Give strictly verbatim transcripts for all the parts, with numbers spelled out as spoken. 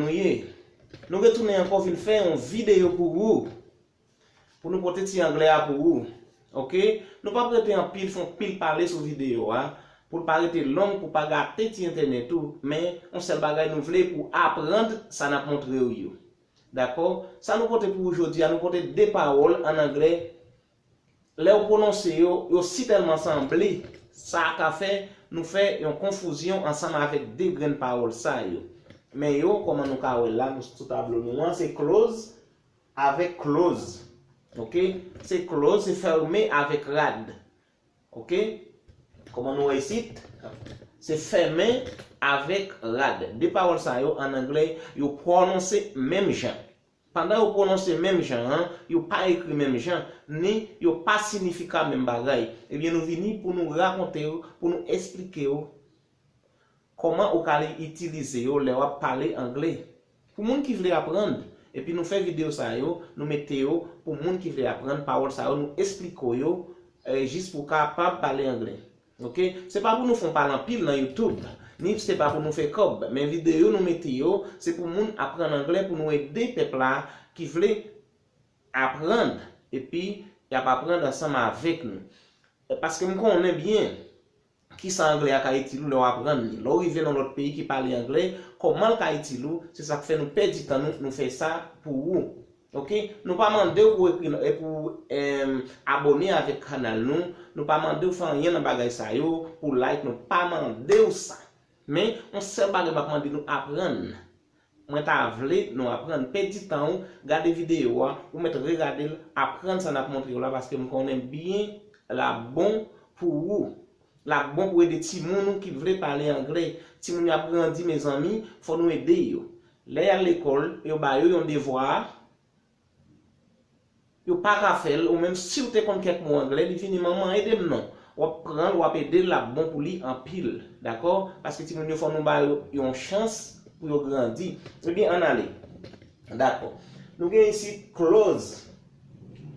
nou ye. Nou retounen ankò vin fè yon videyo pou ou. Pou nou pote ti anglè a pou ou. Oke? Nou p ap rete anpil, fè yon pil pale sou videyo a. Pou l pa rete long, pou pa gate ti entènèt ou. Men, yon sèl bagay nou vle pou aprann sa n ap montre w yo. Dakò? Sa nou pote pou ou jodi a, nou pote de pawòl ann anglè. Lè w pwononse yo, yo sitèlman sanble, sa ka fè nou fè yon konfizyon ansanm avèk de grenn pawòl sa yo. Men yo, kòman nou ka wè la, nou sou tablo nou an, se close avèk close. Oke? Se close, se fèmen avèk rad. Oke? Kòman nou wè isit? Se fèmen avèk rad. De pawòl sa yo, ann anglè, yo pwononse menm jan. Pandan yo pwononse menm jan an, yo pa ekri menm jan, ni yo pa siyifika menm bagay. Ebyen, nou vini pou nou rakonte w, pou nou esplike w kòman ou ka itilize yo lè w ap pale anglè. Pou moun ki vle aprann, epi nou fè videyo sa yo, nou mete yo pou moun ki vle aprann pawòl sa yo, nou esplike w yo, eh, jis pou w kapab pale anglè. Oke? Se pa pou nou fè yon pale anpil nan YouTube, ni se pa pou nou fè kòb, men videyo nou mete yo, se pou moun aprann anglè, pou nou ede pèp la ki vle aprann, epi y ap aprann ansanm avèk nou. Paske m konnen byen kisa anglè a ka itil ou lè w aprann li. Lè w rive nan lòt peyi ki pale anglè, kòman l ka itil ou, se sa k fè nou pèdi tan nou, nou fè sa pou ou. Oke? Nou pa mande w pou ekri, e pou, em, abòne avèk kanal nou. Nou pa mande w fè anyen nan bagay sa yo, pou like, nou pa mande w sa. Men, yon sèl bagay m ap mande nou aprann. Mwen ta vle nou aprann. Pèdi tan ou, gade videyo a, ou mèt regade l, aprann sa n ap montre w la, paske m konnen byen l ap bon pou ou. L ap bon pou ede timoun ou ki vle pale anglè. Timoun yo ap grandi, mezanmi, fò nou ede yo. Lè y al lekòl, yo ba yo yon devwa, yo pa ka fè l, ou menm si w te konn kèk mo anglè, li vini, "Manman, ede m non." W ap pran l, w ap ede l, l ap bon pou li anpil. Dakò? Paske timoun yo fò nou ba yo yon chans pou yo grandi. Ebyen, ann ale. Dakò. Nou gen isit close.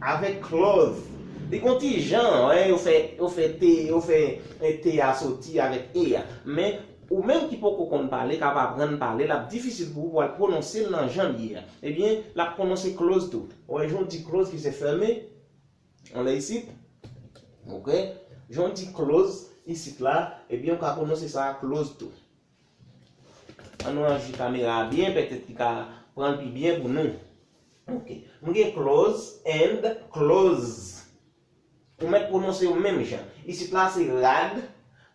Avèk close. Li gon ti jan, wè, yo fè, yo fè te, yo fè, eh, te a soti avèk e a. Men, ou menm ki poko konn pale, k ap aprann pale, l ap difisil pou ou pou w al pwononse l nan jan l ye a. Ebyen, l ap pwononse close tou. Ou wè, jan w di close ki se fèmen, anlè isit. Oke? Jan w di close isit la, ebyen, ou ka pwononse sa close tou. Ann nou ranje kamera a byen, petèt li ka pran l pi byen pou nou. Oke. Nou gen close and close. Ou mèt pwononse yo menm jan. Isit la se rad,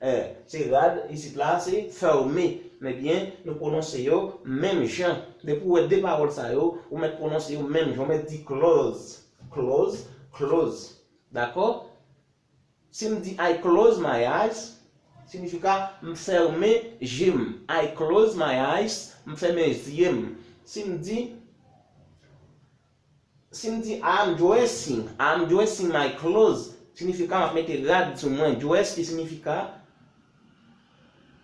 eh, se rad, isit la se fèmen. Ebyen, nou pwononse yo menm jan. Depi w wè de pawòl sa yo, ou mèt pwononse yo menm jan. Ou mèt di close, close, close. Dakò? Si m di I close my eyes, siyifika m fèmen je m. I close my eyes, m fèmen zye m. Si m di, si m di I'm dressing, I'm dressing my clothes, siyifika m ap mete rad sou mwen. Dress ki siyifika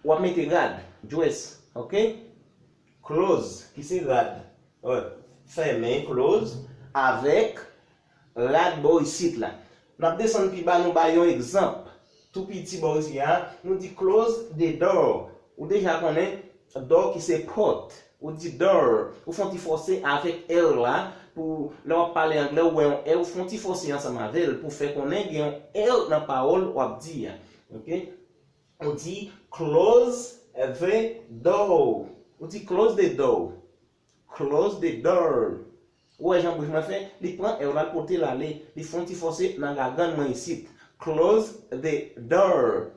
w ap mete rad. Dress, oke? Close, ki se rad. Wè, fèmen, close, avèk rad bò isit la. N ap desann pi ba, nou bay yon egzanp. Tou piti bò isi a, nou di close the door. Ou deja konnen door ki se pòt. Ou di door, ou fè yon ti fòse avèk R la, pou lè w ap pale anglè, ou wè yon R, ou fè yon ti fòse ansanm avè l, pou fè konnen gen yon R nan pawòl w ap di a. Oke? Ou di close the door. Ou di close the door. Close the door. Ou wè jan bouch mwen fè? Li pran R la, l pote l ale. Li fè yon ti fòse nan gagann mwen isit. Close the door.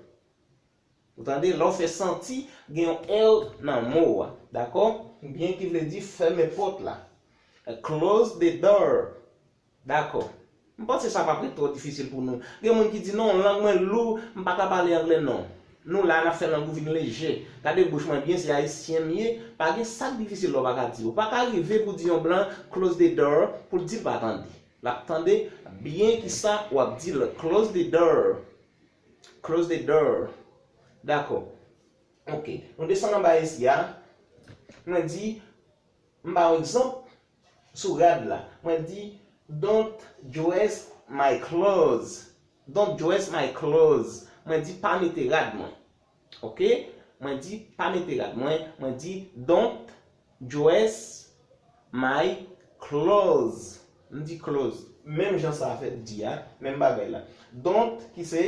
Ou tande? Lè w fè santi, gen yon R nan mo a. Dakò? Oubyen ki vle di fèmen pòt la. Close the door. Dakò. M panse sa p ap ret twò difisil pou nou. Gen moun ki di, "Non, lang mwen lou, m pa ka pale anglè non." Nou la, n ap fè lang ou vin leje. Gade bouch mwen byen, se ayisyen m ye, pa gen sa k difisil lè w pa ka di. Ou pa ka rive pou di yon blan, "Close the door," pou l di l pa tande. L ap tande byen kisa w ap di l. Close the door. Close the door. Dakò. Oke. Nou desann anba isi a. Mwen di, m ba w egzanp sou rad la. Mwen di, "Don't dress my clothes." Don't dress my clothes. Mwen di, "Pa mete rad mwen." Oke? Mwen di, "Pa mete rad mwen." Mwen di, "Don't Dress my clothes. M di clothes. Menm jan sa fèt di a, menm bagay la. Don't ki se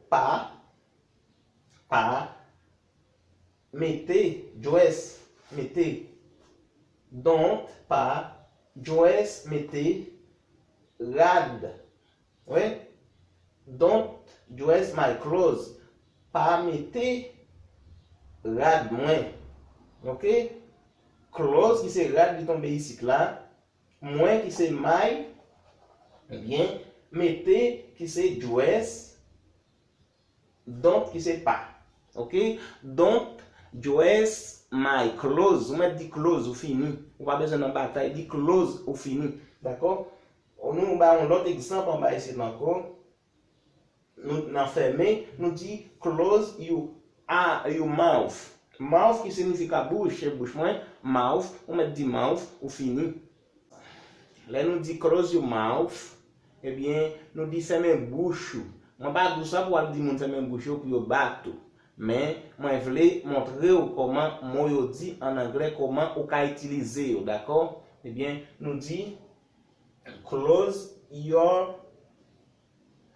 pa, pa, mete, dress, mete. Don't, pa, dress, mete, rad. Wi. Don't dress my clothes. Pa mete rad mwen. Ok? Clothes ki se rad li tonbe isit la. Mwen ki se my. Ebyen, mete ki se dress. Don't ki se pa. Ok? Don't dress my clothes. Ou mèt di clothes, ou fini. Ou pa bezwen nan batay, di clothes, ou fini. Dakò? Nou ba yon lòt egzanp anba isit la ankò. Nou, nan fèmen, nou di close your, a, your mouth. Mouth ki siyifi bouch, se bouch mwen. Mouth, ou mèt di mouth, ou fini. Lè nou di close your mouth, ebyen, nou di fèmen bouch ou. Mwen pa di w sa pou w al di moun fèmen bouch yo pou yo bat ou. Men, mwen vle montre w kòman mo yo di an anglè, kòman ou ka itilize yo, dakò? Ebyen, nou di close your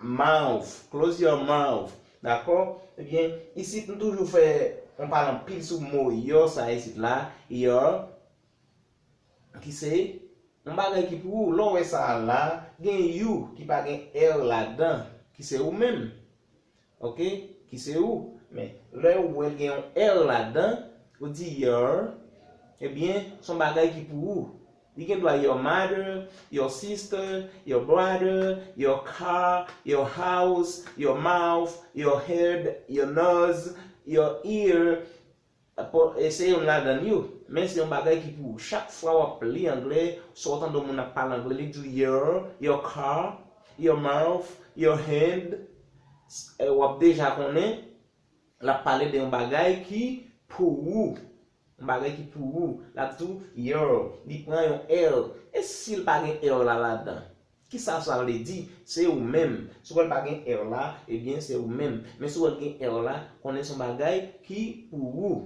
mouth. Close your mouth. Dakò? Ebyen, isit nou toujou fè, nou pale anpil sou mo your sa isit la. Your, ki se yon bagay ki pou ou. Lè w wè sa a la, gen you ki pa gen R ladan, ki se ou menm. Ok? Ki se ou. Men, lè ou wè l gen yon R ladan, ou di your, ebyen, se yon bagay ki pou ou. Li gen dwa your mother, your sister, your brother, your car, your house, your mouth, your head, your nose, your ear. Apò, e se youn ladan yo. Men se yon bagay ki pou ou. Chak fwa w ap li anglè, swa w tande yon moun ap pale anglè, li di w your, your car, your mouth, your hand, e, w ap deja konnen l ap pale de yon bagay ki pou ou. Yon bagay ki pou ou. L ap di w your. Li pran yon R. E si l pa gen R la ladan? Kisa sa vle di? Se ou menm. Si w wè l pa gen R la, ebyen, se ou menm. Men si w wè l gen R la, konnen se yon bagay ki pou ou.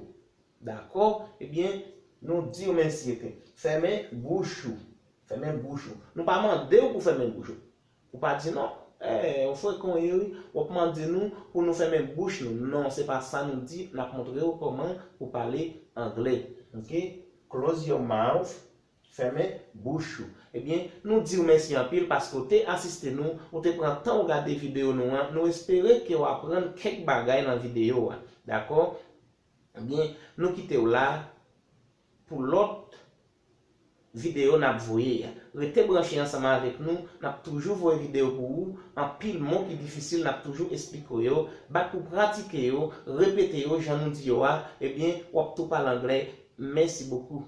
Dakò? Ebyen, nou di w mèsi, ok. Fèmen bouch ou. Fèmen bouch ou. Nou pa mande w pou fèmen bouch ou. Ou pa di non. Eh, ou frekan w ye wi. W ap mande nou pou nou fèmen bouch nou. Non, se pa sa nou di. N ap montre w kòman pou pale anglè. Ok? Close your mouth. Fèmen bouch ou. Ebyen, nou di w mèsi anpil paske w te asiste nou, ou te pran tan w gade videyo nou an. Nou espere ke w aprann kèk bagay nan videyo a. Dakò? Ebyen, nou kite w la pou lòt videyo n ap voye a. Rete branche ansanm avèk nou, n ap toujou voye videyo pou ou. Anpil mo ki difisil, n ap toujou esplike w yo. Bat pou pratike yo, repete yo jan nou di yo a. Ebyen, w ap tou pale anglè. Mèsi bokou.